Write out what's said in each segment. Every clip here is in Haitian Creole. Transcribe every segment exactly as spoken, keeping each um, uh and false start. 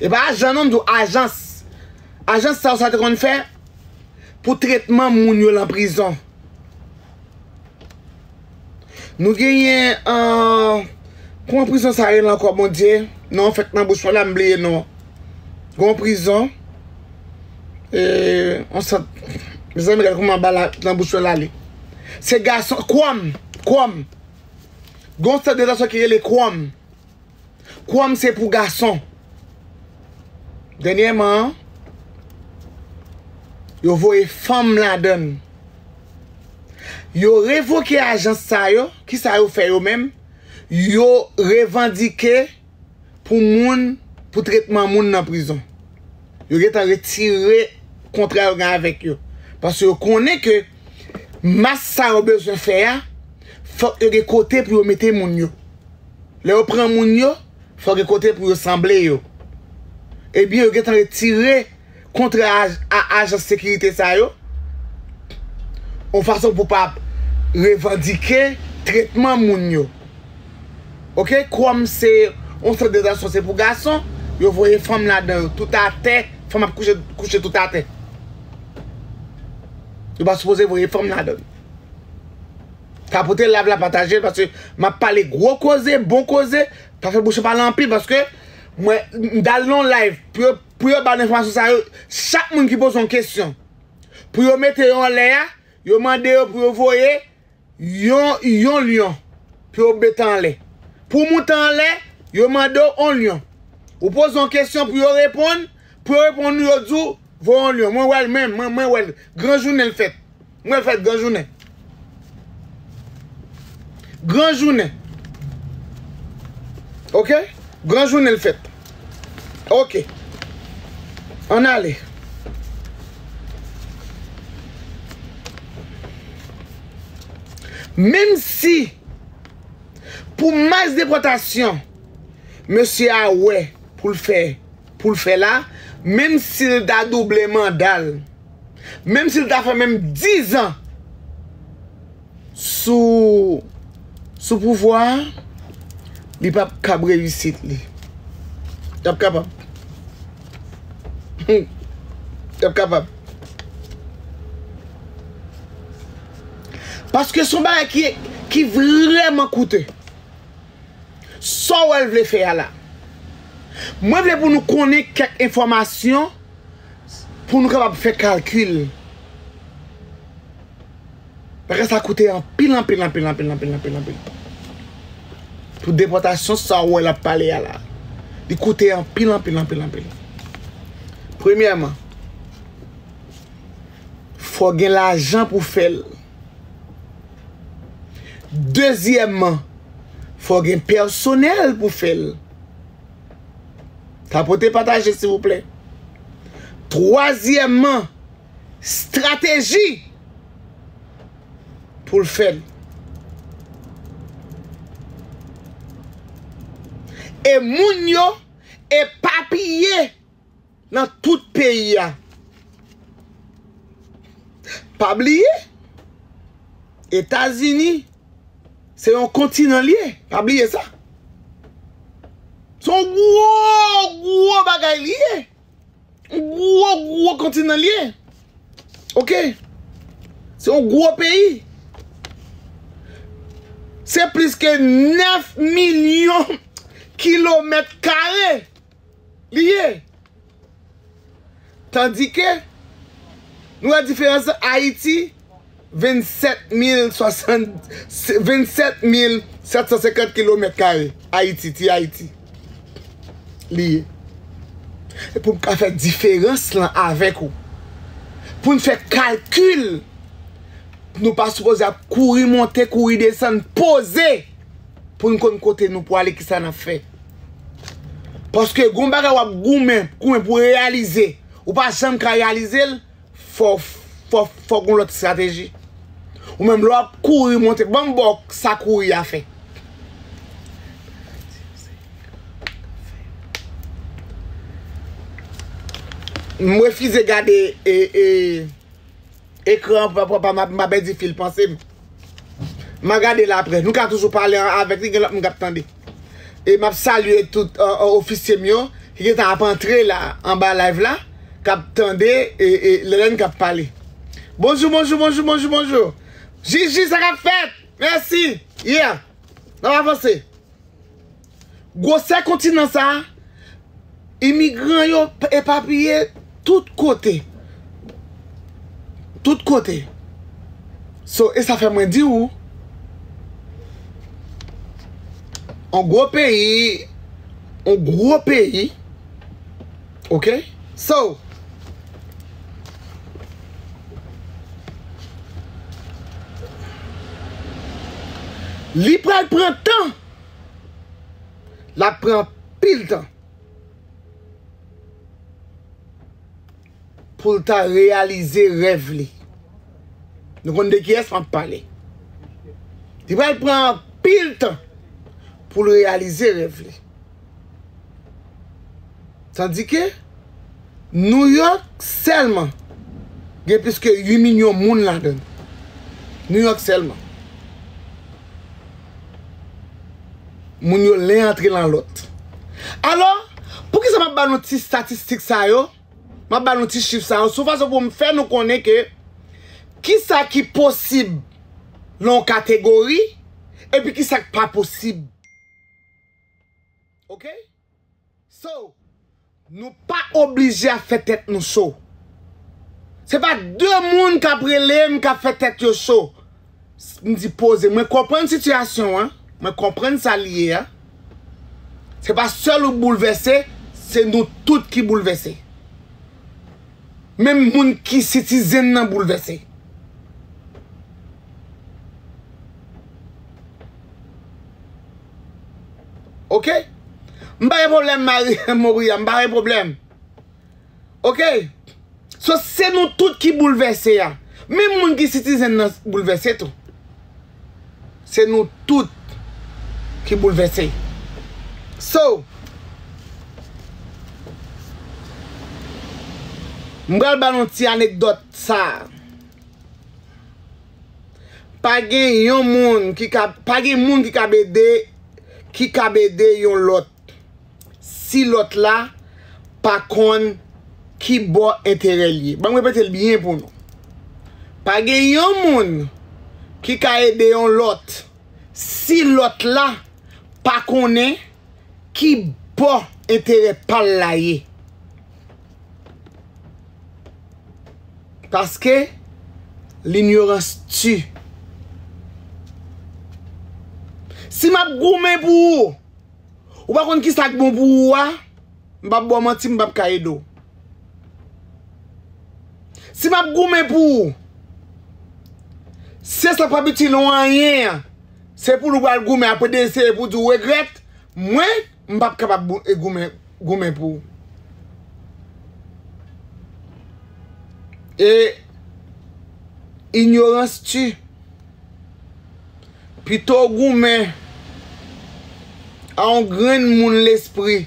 E pa ajan non, m di w ajans. Ajans sa yo sa te konn fè pou tretman moun yo nan prizon. Nou genyen, euh, kòman prizon sa rele ankò, Bondye? Non, fèk nan bouch mwen la, m bliye non. Gon prizon. E, on sant. Mezanmi, gade kòman bal la nan bouch mwen la ale. Se gason, kwòm, kwòm. Gon sant detansion ki rele kwòm. Kwòm se pou gason. Dènyèman, yo voye fanm ladann. Yo revoke ajans sa yo. Kisa yo fè yo menm? Yo revandike pou moun, pou tretman moun nan prizon. Yo gentan retire kontra yo gen avèk yo. Paske yo konnen ke mas sa yo bezwen fè a, fòk yo gen kote pou yo mete moun yo. Lè yo pran moun yo, fòk gen kote pou yo sanble yo. Ebyen, yo gentan retire kontra a, a ajans sekirite sa yo, yon fason pou pa revandike tretman moun yo. Oke, kòm se yon sant detansion, se pou gason, yo voye fanm ladan yo, tout atè, fanm ap kouche, kouche tout atè. Yo pa sipoze voye fanm ladan. Tapote live la, pataje l, paske m ap pale gwo koze, bon koze, pa fè bouch pale anpil, paske mwen, m t al nan yon live, pou yo, pou yo ba nou enfòmasyon sa yo, chak moun ki poze yon kesyon, pou yo mete yo anlè a, yo mande yo pou yo voye yon, yon lyon, pou yo mete anlè. Pou w moute anlè, yo mande w yon lyon. Ou poze yon kesyon pou yo reponn, pou yo reponn ou, yo di w, voye yon lyon. Mwen wè l menm, mwen, mwen wè l. Gran jounen l fèt. Mwen fèt gran jounen. Gran jounen. Oke? Gran jounen l fèt. Oke. Ann ale. Menm si pou mas depòtasyon mesye a wè pou l fè, pou l fè la, menm si l ta double manda l, menm si l ta fè menm dizan sou, sou pouvwa a, li p ap kab reyisit li. L ap kapab. L ap kapab. Paske se yon bagay ki, ki vrèman koute. Sa w wè l vle fè a la. Mwen vle pou nou konnen kèk enfòmasyon pou nou kapab fè kalkil. Bagay sa koute anpil, anpil, anpil, anpil, anpil, anpil, anpil. Pou depòtasyon sa w wè l ap pale a la. Li koute anpil, anpil, anpil, anpil. Premyèman, fò gen lajan pou fè l. Dezyèmman, fò gen pèsonèl pou fè l. Tapote pataje, silvouplè. Twazyèmman, estrateji pou l fè l. E moun yo epapiye nan tout peyi a. Pa bliye, Etazini, se yon kontinan li ye. Pa bliye sa. Se yon gwo, gwo bagay li ye. Yon gwo, gwo kontinan li ye. Oke? Se yon gwo peyi. Se plis ke nèf milyon kilomèt kare li ye. Tandike, nou wè diferans Ayiti, vennsèt mil swasant, vennsèt mil sèt san senkant kilomèt kare. Ayiti, ti Ayiti. Li ye. E pou m ka fè diferans lan avèk ou. Pou n fè kalkil. Nou pa sipoze ap kouri monte, kouri desann, poze pou n konn kote nou pwale, kisa n ap fè. Paske gon bagay w ap goumen, goumen pou reyalize, ou pa janm ka reyalize l, fò, fò, fò gon lòt estrateji. Ou menm lè w ap kouri monte, ban m ba w sa kouri a fè. M refize gade e, e, ekran an pou pa, pou pa, m ap, m ap pèdi fil panse m. M a gade l apre. Nou ka toujou pale an, avèk li, gen lòt moun k ap tande. E m ap salye tout, euh, euh, ofisye m yo, ki gentan ap antre la, anba live la, k ap tande, e, e, Lèlèn k ap pale. Bonjou, bonjou, bonjou, bonjou, bonjou. Jiji, sa k ap fèt? Mèsi. Yeah. N ap avanse. Gwosè kontinan sa a, imigran yo epapiye tout kote. Tout kote. So, e sa fè mwen di w, on gwo peyi, on gwo peyi, ok? So, li pral pran tan. L ap pran anpil tan pou l ta reyalize rèv li. Nou konn de kiyès m ap pale. Li pral pran anpil tan pou l reyalize rèv li. Tandike, Nouyòk sèlman gen plis ke uit milyon moun ladan l. Nouyòk sèlman. Moun yo len antre nan lòt. Alò, poukisa m ap ba nou ti estatistik sa yo? M ap ba nou ti chif sa yo sou fason pou m fè nou konnen ke kisa ki posib nan yon kategori, epi kisa k pa posib. Ok? So, nou pa oblije ap fè tèt nou cho. Se pa de moun k ap rele m k ap fè tèt yo cho. M di poze. Mwen konprann sitiyasyon an. Mwen konprann sa l ye a. Se pa sèl ou k boulvèse, se nou tout ki boulvèse. Menm moun ki sitizen nan boulvèse. Ok? M pa gen pwoblèm, Mari Moria, m pa gen pwoblèm. Ok? So, se nou tout ki boulvèse a. Menm moun ki sitizen nan boulvèse tou. Se nou tout ki boulvèse. So, m pral ba nou ti anekdòt sa. Pa gen yon moun ki ka, pa gen moun ki kab ede, ki kab ede yon lòt si lòt la pa konn ki bò enterè l ye. Ban m repete l byen pou nou. Pa gen yon moun ki ka ede yon lòt si lòt la pa konnen ki bò enterè pa l la ye. Paske, l'ignorance tue. Si m ap goumen pou ou, ou pa konn ki sa k bon pou ou a, m p ap ba w manti, m p ap ka ede w. Si m ap goumen pou ou, se sa k p ap itil ou anyen an, se pou l ou pral goumen apre deseye pou di w regrèt, mwen, m p ap kapab bou-, e goumen, goumen pou ou. E ignorance tue. Pito w goumen a yon grenn moun lespri.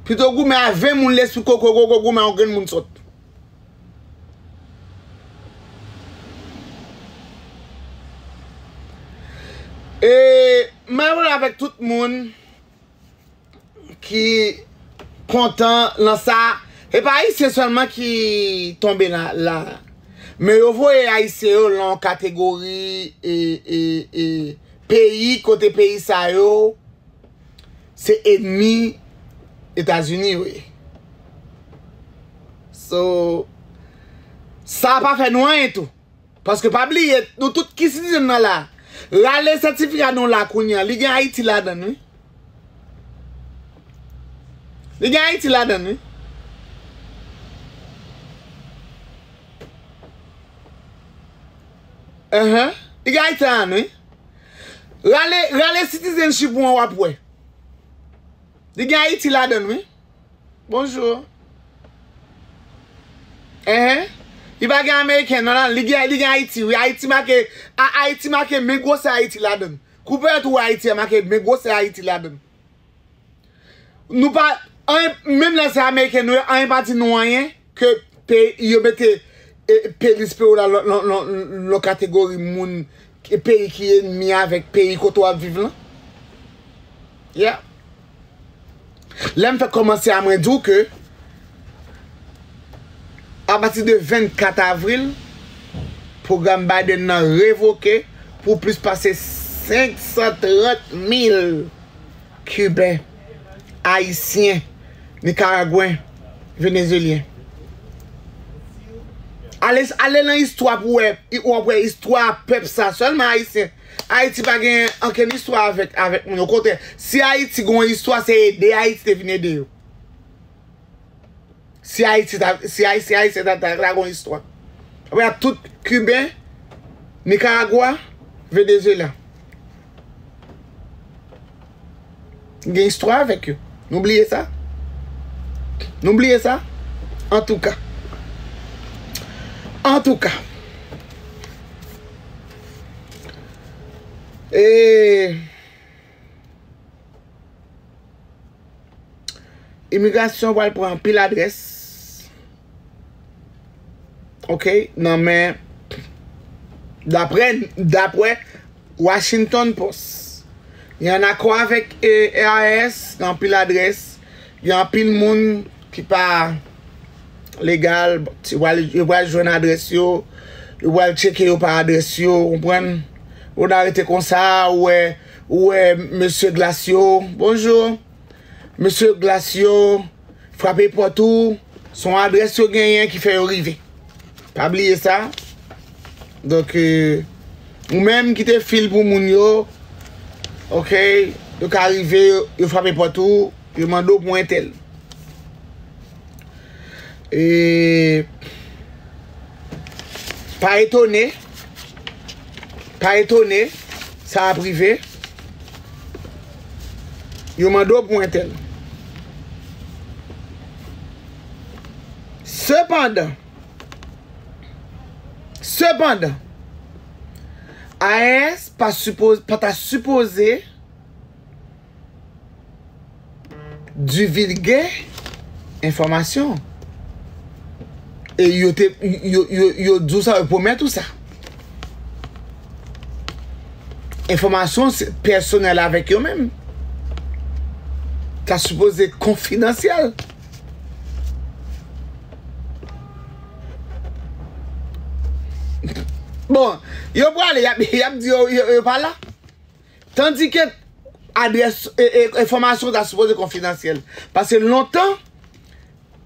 Pito w goumen a ven moun lespri koko, koko goumen a yon grenn moun sòt. E, m ap pale avèk tout moun ki kontan nan sa. E pa Ayisyen sèlman ki tonbe la, la. Men yo voye Ayisyen yo lan yon kategori, e, e, e, peyi, kote peyi sa yo, se enmi Etazini yo ye. So, sa pa fè nou anyen tou. Paske pa bliye, nou tout ki sitizen nan la, rale sètifika nou la kounye a, li gen Ayiti ladan l, wi. Li gen Ayiti ladan l, wi. Enhen. Li gen Ayiti ladan l, wi. Rale, rale citizenship ou an w ap wè. Li gen Ayiti ladan l, wi. Bonjou. Enhen. Li pa gen Ameriken, non, non. Li gen, li gen Ayiti, wi. Ayiti make, a, Ayiti make men gwosè Ayiti ladan l. Koupè tou Ayiti a make men gwosè Ayiti ladan l. Nou pa, anyen, menm lè se Ameriken nou ye, anyen pa di nou anyen ke pe-, yo mete, e, peyi Lispewo la lan, lan, lan, lan kategori moun, e, peyi ki enmi avèk peyi kote w ap viv lan. Yeah. Lè m fèk kòmanse a, mwen di w ke apati de vennkat avril, pwogram Biden nan revoke pou plis pase senk san trant mil Kiben, Ayisyen, Nikaragwen, Venezyelyen. Ale, ale nan istwa pou wè, w ap wè istwa pèp sa, sèlman Ayisyen. Ayiti pa gen ankenn istwa avèk, avèk moun. Okontrè, si Ayiti gen yon istwa, se ede Ayiti te vin ede yo. Si Ayiti ta, si Ayisyen, Ayisyen ta, ta, ta gen yon istwa. Apre a, tout Kiben, Nikaragwa, Venezyela. Gen istwa avèk yo. Nou bliye sa? Nou bliye sa? Antouka. Antouka. E imigrasyon pral pran anpil adrès. Oke, nan men, daprè, daprè Washington Post, li an akò avèk, e, I R S, gen anpil adrès, gen anpil moun ki pa legal, yo pral, yo pral jwenn adrès yo, yo pral tcheke yo pa adrès yo, konprann? Ou nan rete konsa, ou wè, ou wè mesye Glasio, bonjou. Mesye Glasio, frape pòt ou, se yon adrès yo genyen ki fè yo rive. Pa bliye sa. Donk, e, ou menm ki te fil pou moun yo, oke, yo ka rive, yo, yo frape pòt ou, yo mande w pou entèl. E pa etone, pa etone, sa ap rive. Yo mande w pou entèl. Sepandan, sepandan, I R S pa sipoz-, pa ta sipoze divilge enfòmasyon. E yo te, yo, yo, yo di w sa, yo pwomèt ou sa. Enfòmasyon se pèsonèl avèk yo menm. Sa sipoze konfidansyèl. Bon, yo prale, y ap, y ap di yo, yo, yo pa la. Tandike adrès, e, e, enfòmasyon ta sipoze konfidansyèl. Paske lontan,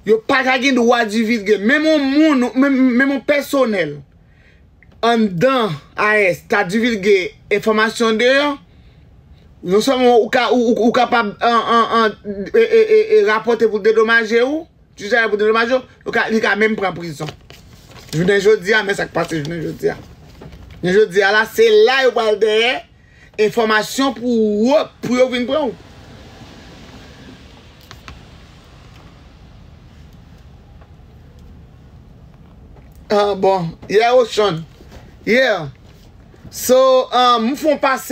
yo pa ka gen dwa divilge. Menm yon moun, menm, menm yon pèsonèl anndan I R S ta divilge enfòmasyon de yo, non sèlman ou ka, ou, ou, ou kapab an, an, an, e, e, e, e, rapòte pou dedomaje ou, jij la pou dedomaje ou, yo ka, li ka menm pran prizon. Jounen jodi a, men sa k pase jounen jodi a. Jounen jodi a la, se la yo pral dèyè enfòmasyon pou ou, pou yo vin pran ou. Ah, bon. Yeah, Ocean. Yeah. So, um, m fè yon pase.